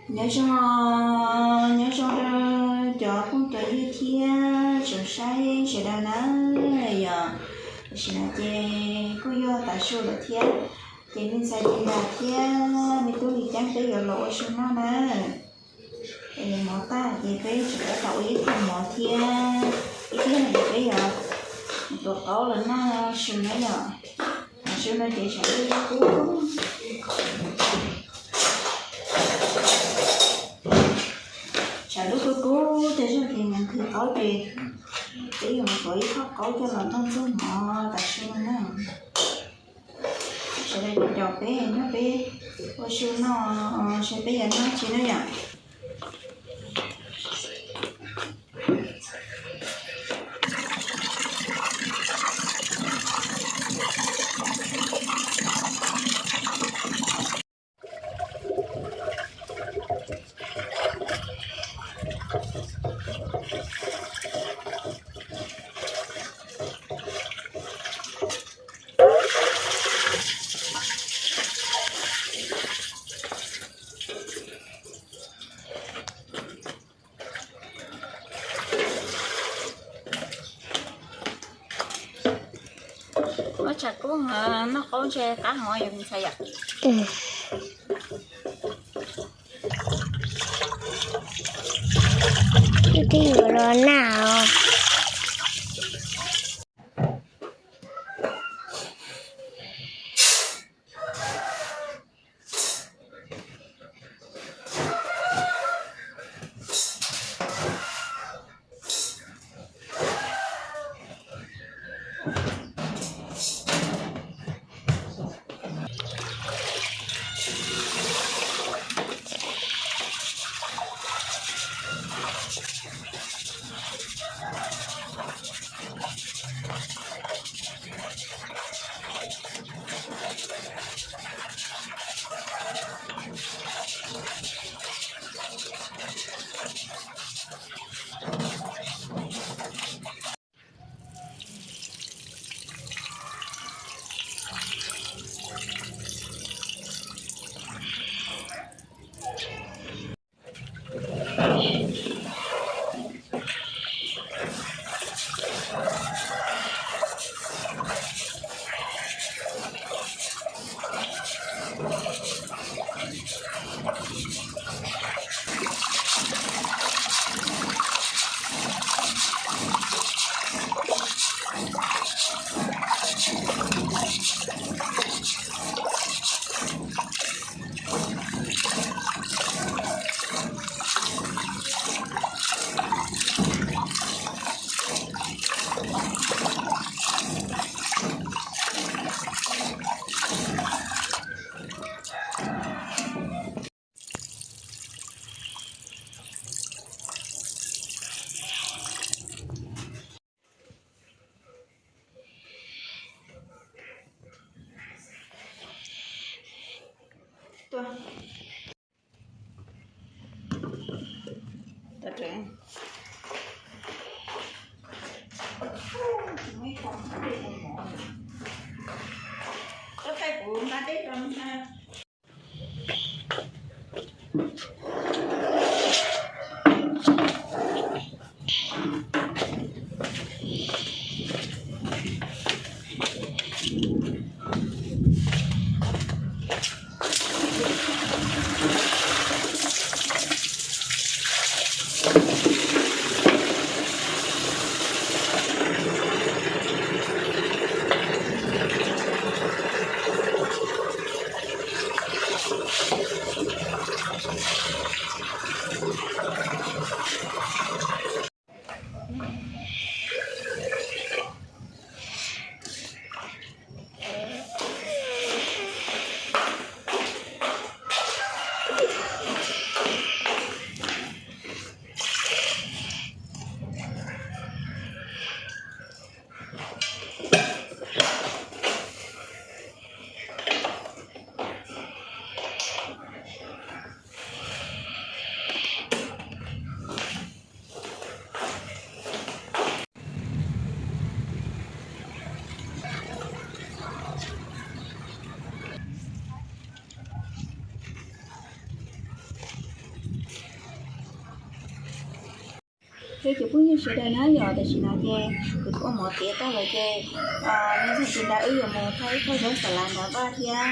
Nyob zoo, nyob zoo rau cov phooj cov ywg thiab tsoom saib sawv daws na. Yog tam sim no ces kuj yog tav su lawm thiab, ces me ntxhais Lis Nras thiab me tub Lis Ceeb peb yuav los ua su noj na. Es mov tag ces peb tseem rov ua ib tug mov thiab, ib pliag no ces peb yuav tuav qaub los noj su na yom. Tav su no ces tshav lub kub kub, tshav lub kub kub tej zog ces nqhis qaub ces peb yuav mus tuav ib khob qaub coj los noj ntxuag mov tav su no na. Sawv daws caum peb nyob peb ua su noj, saib peb yuav noj tsi na yom. Muab tshav kub noj qaub ntshe qab heev yom me ntxhais yom. Twb yuav los naj os. Ces cov phooj ywg sawv daws na yom, tam sim no ces kuv ua mov tiav tag lawm ces nej txog ntawd wb yuav mus thaij ib qho zaub xas lav ntawd vaj thiab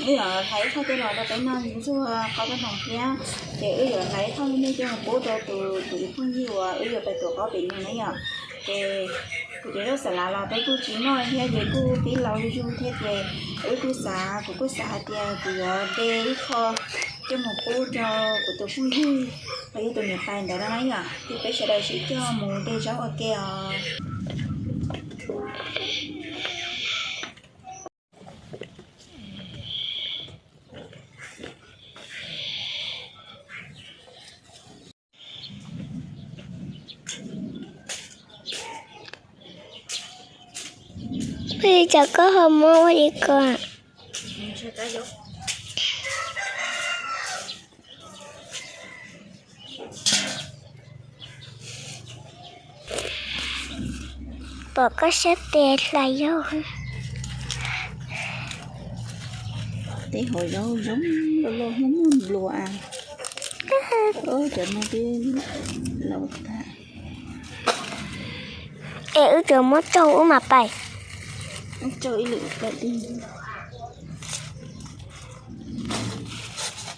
wb yuav hlais ib qho coj los rau peb noj ntxuag qos rau hauv thiab. Ces wb yuav hlais ib qho me me coj mus pub rau tus tus phooj ywg uas wb yuav pais tuav qaub pem no na yom. Ces kuv cov zaub xas lav los peb kuj tsis noj thiab ces kuj pib laus zuj zus thiab ces wb kuj xav, kuv kuj xav hais tias kuv yuav de ib qho coj mus pub rau kuv tus phooj ywg los yog tus niam tais ntawd na yom. Ces peb sawv daws sib coj mus de zaub ua ke os. Ua li cas koj ho muab ua li ko? Pom koj sab tes hlais zaub. Tej hauv zaub zoo loj loj muaj muaj nplua a. Cov no twb laus tag. Es wb tsuas muab tsau wb mam pais. Tsau ib lwm kom tag,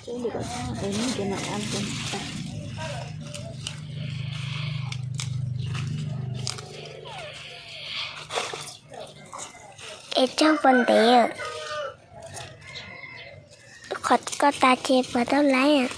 tsau ib lwm kom tag, es muab cov no ab tag. Es tsau puas ntev? Qhov koj tas ces puas tau laib?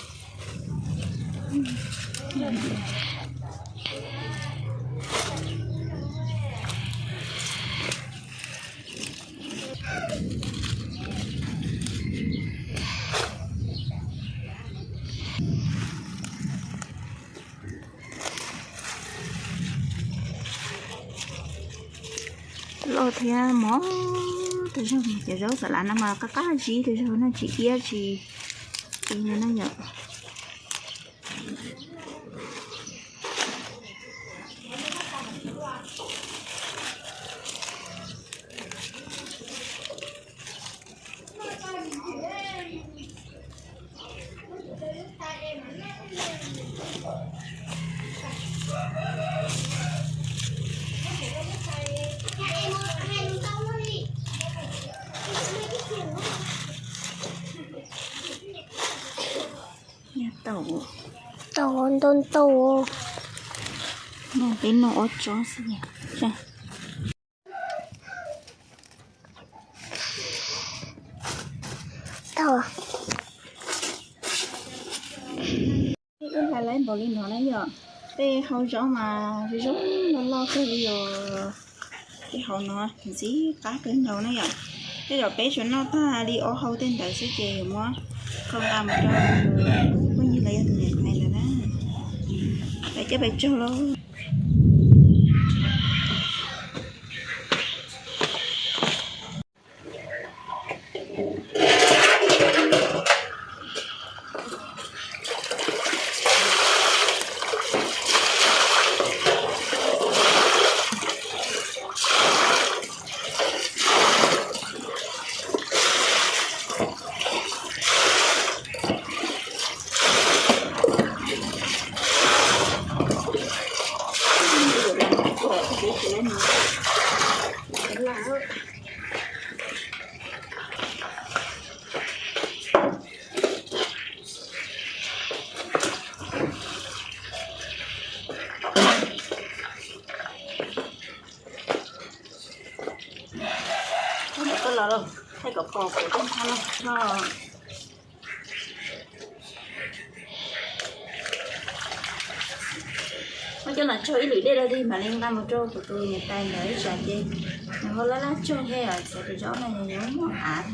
Loj thiab mos tas zog, cov zaub xas lav no mas qab qab zib tas zog no, tsis iab tsis i no na yom. Tau ntau ntau. Peb noj ob tsob xwb. Tau. Wb hlais laib npaum li no na yom. Tej hau zaub mas zoo zoo loj loj kawg li os. Tej hau no ntxim qab kawg nkaus na yom. Tej zaum peb tsuas noj tag li ob hau tej ntawd xwb ces yuav muab kho nqa mus rau tus phooj ywg los yog tus niam tais ntawd na. Peb coj peb tsaug lauj. Koj los thaij kom pom kuv tej ntshav no. Muab coj los tsaug ib lwm dej rau dig mam li nqa mus rau kuv tus niam tais ntawd ib tsam ces nws ho laj laj tsaug thiab os, txawm tus zaub no nws yuav muaj av.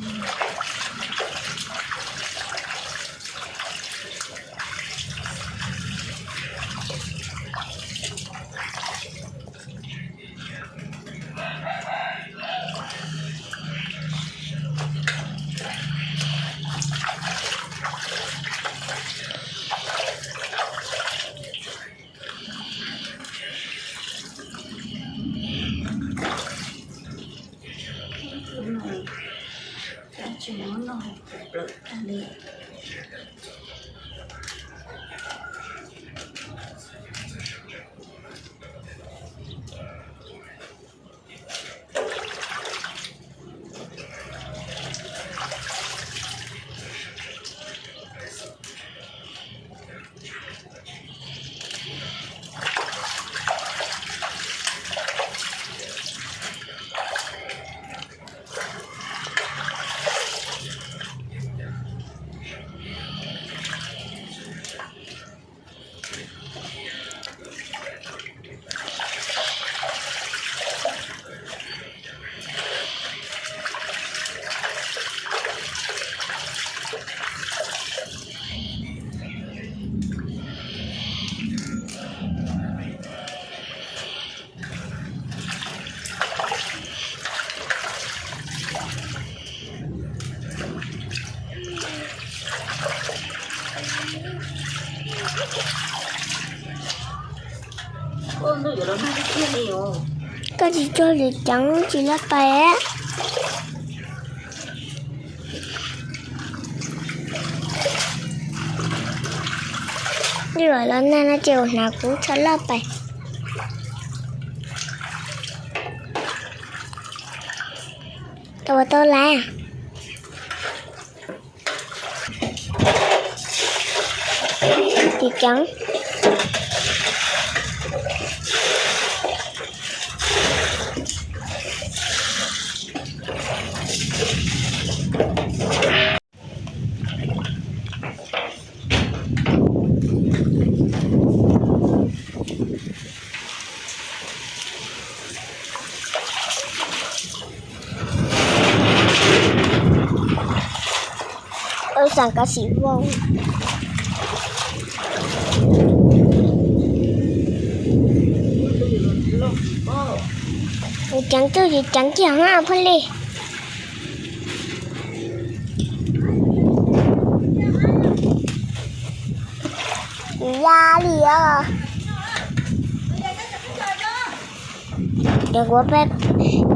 Tsis muab noj plaws tag li. Koj tsis tso lwm ceev tsis loj pais. Yuav los nag no ces ua hnav kuv tso loj pais. Tau ua tau lawm. Tsis ceev. Ua xav kav xim vau. Kuv ceev cuj yus ceev kiag na phooj ywg. Kuv ya li os. Ces kuv pab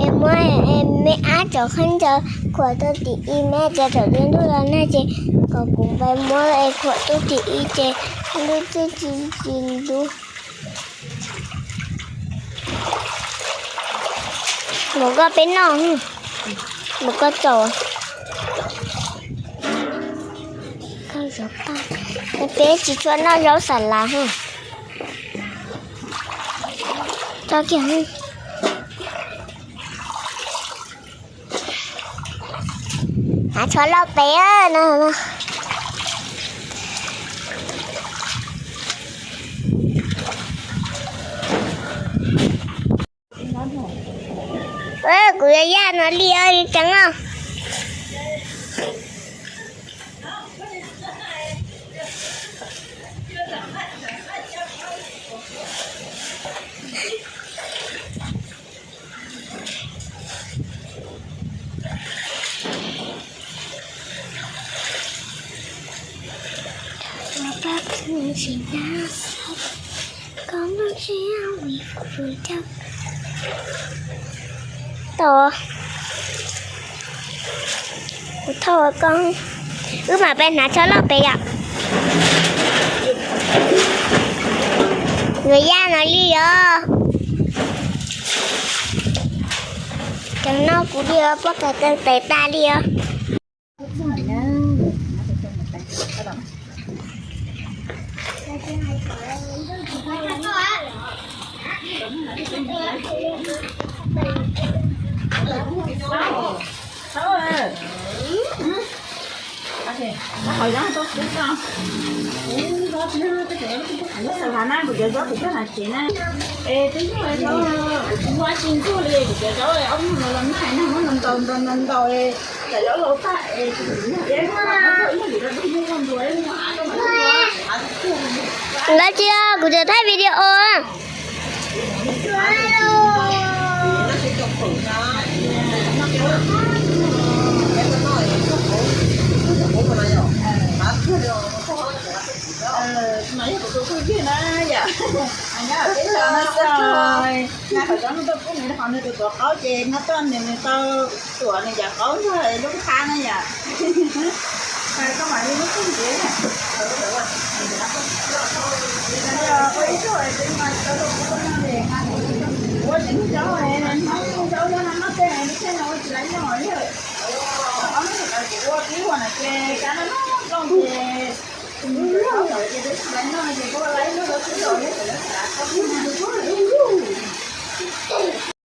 es muab me ab cov khaub ncaws khuam tuaj tim ib me cov thaum twg ntuj los nag ces kom kuv pab muab es khuam tuaj tim ib ces ntuj twb tsis tsis ntub. Mus koj peb noj, mus koj txaus. Peb tsis tshua noj zaub xas lav. Tso kiag. Hnav tsho loj pem no. Kuv yuav yaj no li os, ceev os. Tau, kuv thauj koj, wb mam pais hnav tsho loj pem yom. Yuav yaj no li os. Ceev no kuv li os, poj kawg kawg tes tas li os. Ntawd tsis yog kuv tseem thaij video. Nws tuav qaub ces nws tau tuam nws cov qaub ntag lub qab na yom.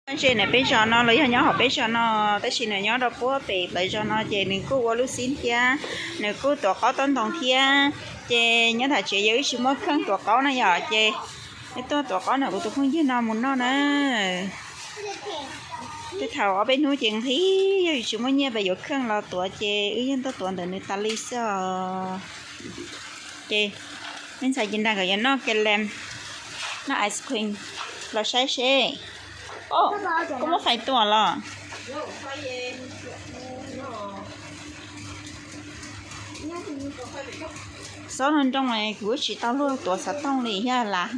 Ntses na peb zos no los yog nyob hauv peb zos no, tab sis nws nyob rau puag pem lawv zos no ces nws kuj ua lub xib thiab, nws kuj tuav qaub tob ntoo thiab. Ces nyob tham tsev yog wb tsis muaj kheej tuav qaub na yom, ces wb tuaj tuav qaub nrog kuv tus phooj ywg no mus noj na. Tej thaum ob peb hnub ces nqhis, yog yus tsis muaj nyiaj pes yuav kheej los tuav ces wb yeej tuaj tuav ntawm nws tas li xwb os. Ces nej ntxhais Ci Nra nkawd yuav noj ke lem, noj ice cream, los saib seb. Koj muab fais tuam los? Txob nroo nroo kuv tsis tau luag tuav xov tooj li thiab las.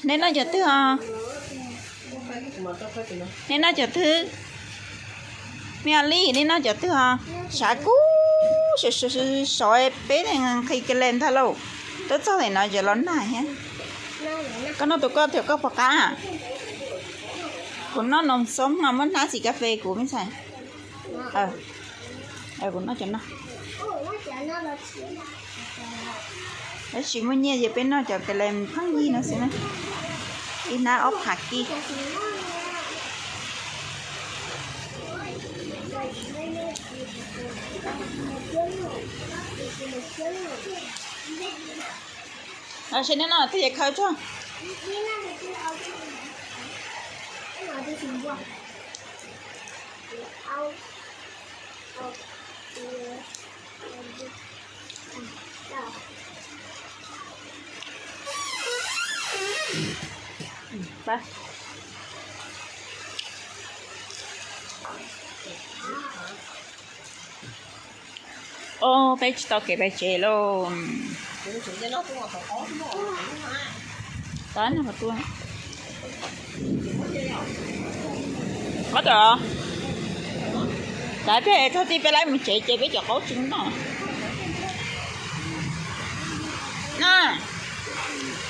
Neb noj cov twg os? Neb noj cov twg? Me Li, neb noj cov twg os? Sav kub sov peb nqhis ka le ntag lauj. Twb txog tim no ces los nag thiab. Koj noj tus koj thiab koj puas qab? Kuv noj noos xoob no muab hnab xim kas fes kuv me ntxhais. Kuv noj cov no. Tab sis muaj nyiaj ces peb noj cov ka le pheej yig no xwb na. Ib hnab ob phav kib. Seb neb noj twg es khaws tso. Ob, peb tsis tau kev peb tsev lauj. Qab no qhov tuaj. Qab tod. Tod peb txog tij peb laib mus tsev ces peb cov qaub tsis noj. No,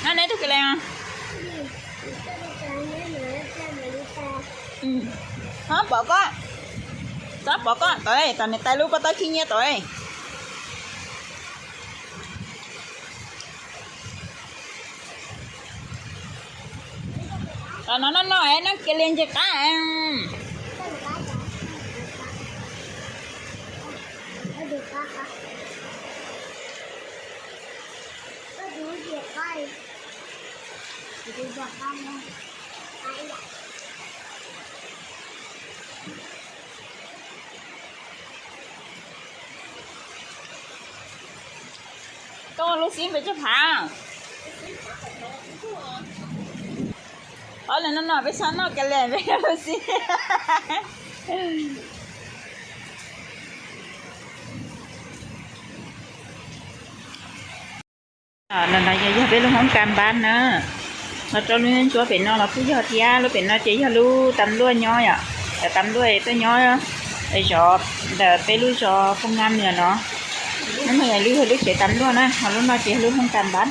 no neb tug ka le. Txhob pov koj, txhob pov koj tod, tom niam tais lub pob taub khib nyiab tod. Tom no noj no es noj kiag li ntsis qab. Koj lub xib npes tsawg phav? Ob, no no peb xav noj ka le peb lub xib. No no yog peb lub hoob kas npab na. Los rau lub ntsuab pem no los kuj yog thiab, lub pem no ces yog lub tas luaj nyob yom. Cov tas luaj tuaj nyob zov ntawm peb lub zos Phooj Ngam no. Lub no yog lub, lub tsev tas luaj na, ho lub no ces yog lub hoob kas npab.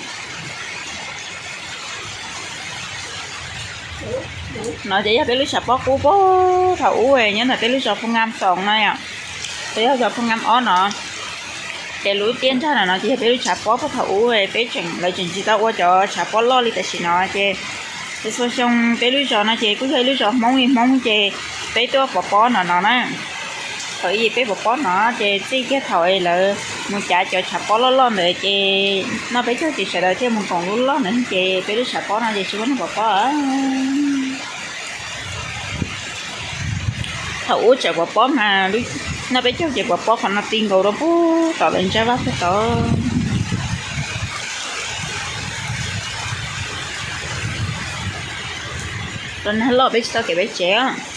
No ces yog peb lub tshav pob qub puag thaum ub nyob ntawm peb lub zos Phooj Ngam Xoom no yom. Peb yog zos Phooj Ngam Ob no. Ces lub tiaj nrag no no ces yog peb lub tshav pob puag thaum ub, peb tseem, lawv tseem tsis tau ua cov tshav pob loj li tam sim no ces, ces txhua xyoo peb lub zos no ces kuj yog ib lub zos Hmoob li Hmoob ces peb tuaj pov pob no no na. Thaum ub peb pov pob no ces txij kiag thaum lawv mus cav cov tshav pob loj loj ntawd ces noj peb caug ces sawv daws thiaj mus koom lub loj ntawd ces peb lub tshav pob no ces tsis muaj neeg pov pob. Thaum ub tseem pov pob mas noj peb caug ces pov pob qhov no ti nkaus rau puag tom lawv ntsab vaj puag tod. Rau nag loj peb tsis tau kev peb tsev.